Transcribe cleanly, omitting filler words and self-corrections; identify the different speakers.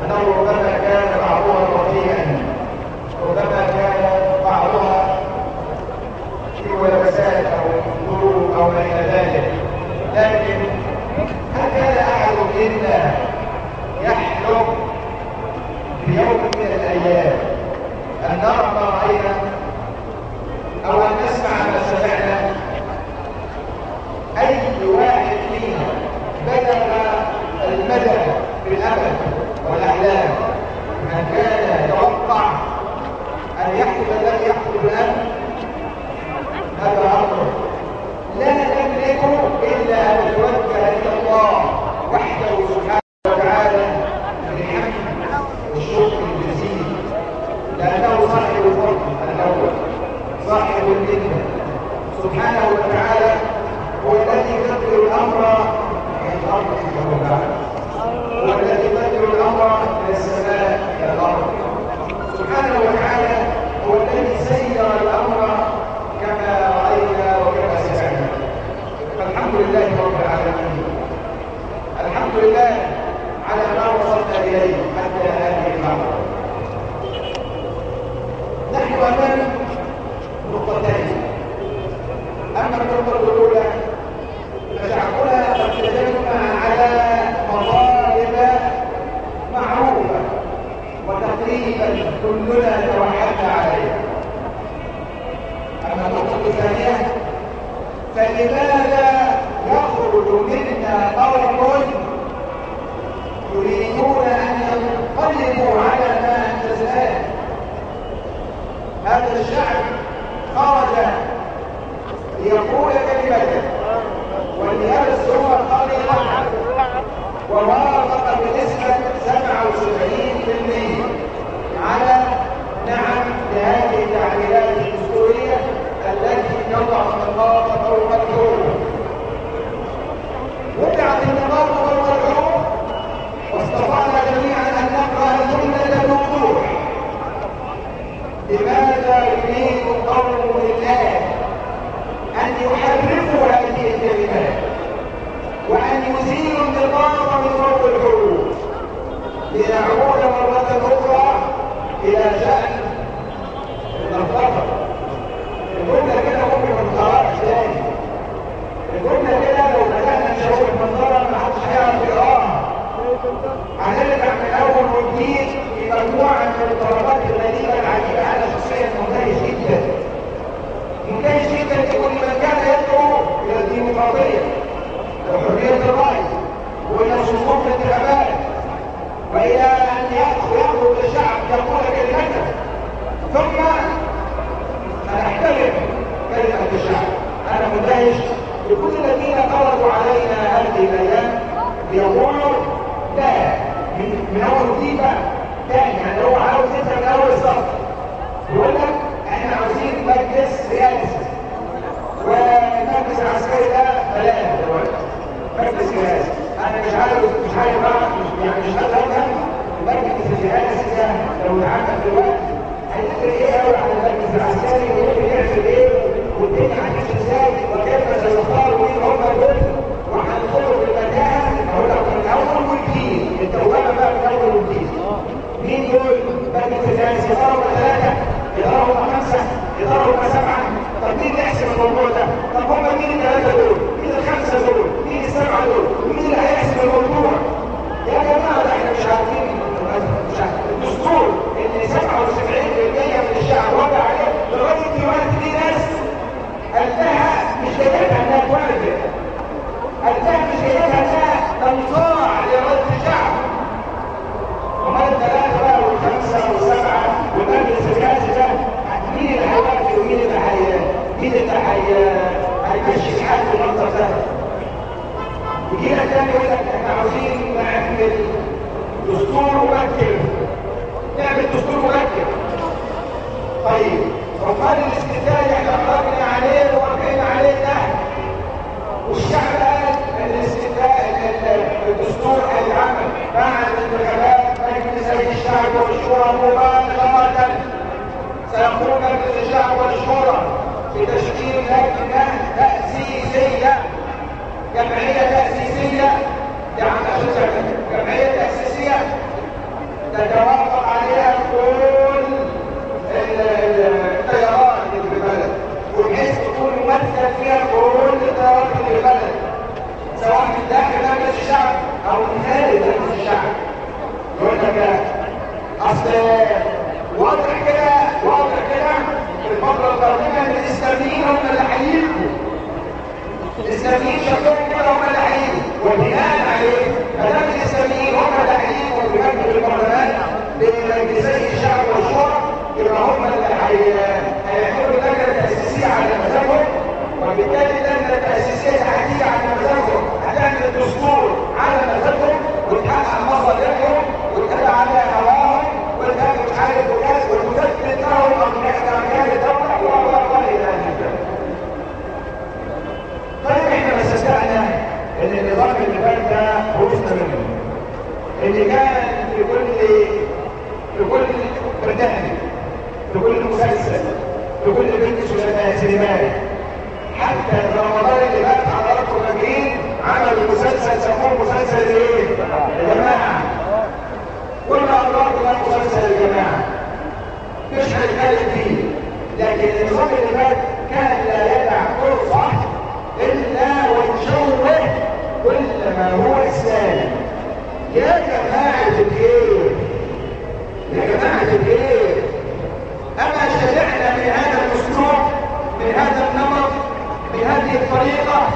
Speaker 1: أنه ربما كان بعضها بطيئا، ربما كان بعضها في ولبسات أو ظروف أو ما إلى ذلك، لكن هل كان أحد منا يحلم في يوم من الأيام أن نرى ما رأينا أو أن نسمع ما سمعنا؟ أي واحد فينا بلغ المدى في الأمل والأحلام من كان يتوقع أن يحدث الذي يحدث الآن؟ هذا أمر لا نملك إلا أن نتوجه إلى الله وحده سبحانه وتعالى بالحمد والشكر الجزيل، لأنه صاحب الفضل الأول، صاحب المنة سبحانه وتعالى، هو الذي يدبر الأمر من الأرض إلى البحر، هو الذي يدبر الأمر من السماء إلى الأرض سبحانه وتعالى، هو الذي سير الأمر كما رأينا وكما سمعنا. فالحمد لله رب العالمين، الحمد لله على ما وصلنا إليه حتى هذه اللحظة. نحن أمام نقطتين. أما النقطة الأولى فشعبنا قد تجمع على مطالب معروفة وتقريبا كلنا توحدنا عليها. أما النقطة الثانية فلماذا يخرج منا قوم يريدون أن ينقلبوا على ما أنجزناه؟ هذا الشعب خرج ليقول كلمته وليرسم طريقته، ووافق بنسبة 77% على نعم لهذه التعديلات الدستورية التي تضع النقاط فوق الحروف. وضعت النقاط فوق الحروف، واستطعنا جميعا أن نقرأ الجملة بوضوح. لماذا يريد قوم الآن أن يحرفوا هذه الكلمات وأن يزيلوا النقاط من فوق الحروف لنعود مرة أخرى إلى شأن اللخبطة؟ الجملة كده ممكن ما تتقراش تاني، الجملة كده لو بدأنا نشوف المنظرة ما حدش هيعرف يقراها. هنرجع من أول وجديد في مجموعة من الطلبات الغريبة العجيبة. أنا شخصيا مندهش جدا، مندهش جدا لكل من كان يدعو إلى الديمقراطية وحرية الرأي وإلى صندوق الانتخابات وإلى أن يخرج الشعب يقول كلمته، ثم نحترم كلمة الشعب. أنا مندهش لكل الذين خرجوا علينا هذه الأيام ليقولوا لا من أول جديد بقى تاني. يعني هو عاوز يبدأ من أول الصف، يقول لك احنا عاوزين مجلس رئاسي، والمجلس العسكري ده بلاش دلوقتي، مجلس رئاسي. انا مش عارف بقى، يعني مش قادر افهم المجلس الرئاسي ده لو اتعمل دلوقتي هيفرق ايه قوي عن المجلس العسكري، وممكن يعمل ايه، والدنيا هتمشي ازاي، وكيف سيختاروا مين هم دول، وهندخلوا في المتاهة. اقول لك من اول وجديد، الدوامة بقى من اول وجديد. مين دول؟ مجلس الرئاسي، يا ترى هم 3، يا ترى هم 5، يا ترى هم 7. طب مين اللي يحسب الموضوع ده؟ طب هم مين ال3 دول؟ مين ال5 دول؟ مين ال7 دول؟ ومين اللي هيحسب الموضوع؟ يا جماعة ده احنا مش عارفين، مش عارفين الدستور اللي 77% من الشعب وضع عليه لغاية دلوقتي. في ناس قالها مش جايبها انها توافق، قالها مش جايبها انها تنصاع لرد الشعب. امال ال3 بقى وال5 وال7 والمجلس الرئاسي ده مين اللي هيوافق ومين اللي هيمشي الحال في المنطقة ده؟ يجي لك تاني يقول لك احنا عاوزين نعمل دستور مبكر، نعمل دستور مبكر. طيب وقال الاستفتاء اللي احنا خرجنا عليه ووافقنا عليه ده، والشعب قال الاستفتاء الدستور هيتعمل بعد انتخابات مجلس الشعب والشورى مباشرة. سيقوم مجلس الشعب والشورى بتشكيل لجنة تأسيسية، جمعية تأسيسية، يعني جمعية تأسيسية في كل برنامج، في كل مسلسل، في كل بنت سينمائي. حتى في رمضان اللي فات حضراتكم فاكرين عملوا مسلسل سموه مسلسل ايه؟ الجماعة. كل أدراكم ده مسلسل الجماعة، مش هنتكلم فيه، لكن النظام اللي فات كان لا يدع فرصة إلا ويشوه كل ما هو إسلامي. يا جماعة الخير، يا جماعة الخير، أما شبعنا من هذا الأسلوب، من هذا النمط، من هذه الطريقة؟